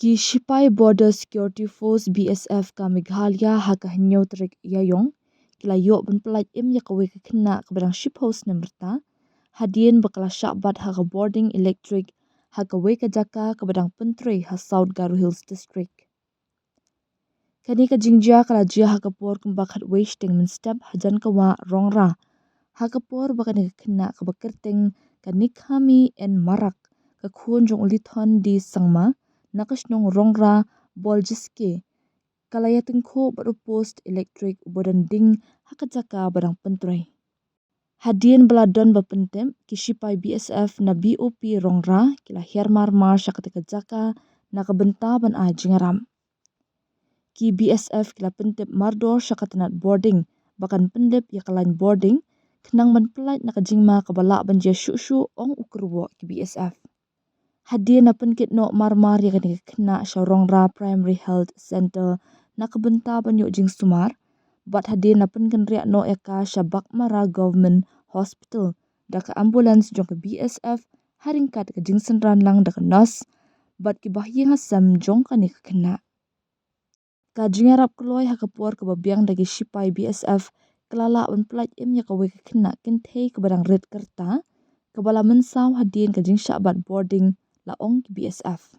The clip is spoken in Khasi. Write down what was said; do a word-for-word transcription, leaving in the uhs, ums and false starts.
Ki shipai Border Security Force, B S F, ka Meghalaya ha ka hynñiew tarik Ïaïong ki la ïoh ban pyllait im ïa kawei ka khynnah kaba dang shiphew snem rta hadien ba ka la shah bat ha ka bording elektrik ha kawei ka jaka kaba dang pyntrei ha South Garo Hills District. Kane ka jingjia ka la jia ha ka por kumba khatwei shiteng mynstep hajan ka wah Rongra, ha ka por ba kane ka khynnah kaba kyrteng ka Nikhami N Marak, ka khun jong u Lithon D Sangma, na ka shnong Rongra Boljiske, ka la ïatyngkhuh bad u post elektrik uba don ding ha ka jaka ba dang pyntrei. Hadien ba la don ba pyntip, ki shipai B S F na B O P Rongra ki la hiar marmar sha kata ka jaka na ka bynta ban ai jingïarap. Ki B S F ki la pyntip mardor sha ka tnat bording ba kan pynlip ïa ka lain bording khnang ban pyllait na ka jingma kaba lah ban jia shuh shuh, ong u kyrwoh ki B S F. Hadien la pynkit noh marmar ïa kane ka khynnah sha Rongra Primary Health Centre na ka bynta ban ïoh jingsumar, bad hadien la pynkynriah noh ïa ka sha Baghmara Government Hospital da ka ambulance jong ka B S F, ha ryngkat ka jingsynran lang da ka nurse bad ki bahaïing hasem jong kane ka khynnah. Ka jingïarap kloi ha ka por kaba biang da ki shipai B S F ka la lah ban pyllait im ïa kawei ka khynnah kynthei kaba dang rit ka rta, kaba la mynsaw hadien ka jingshah bat bording, la ong ki B S F.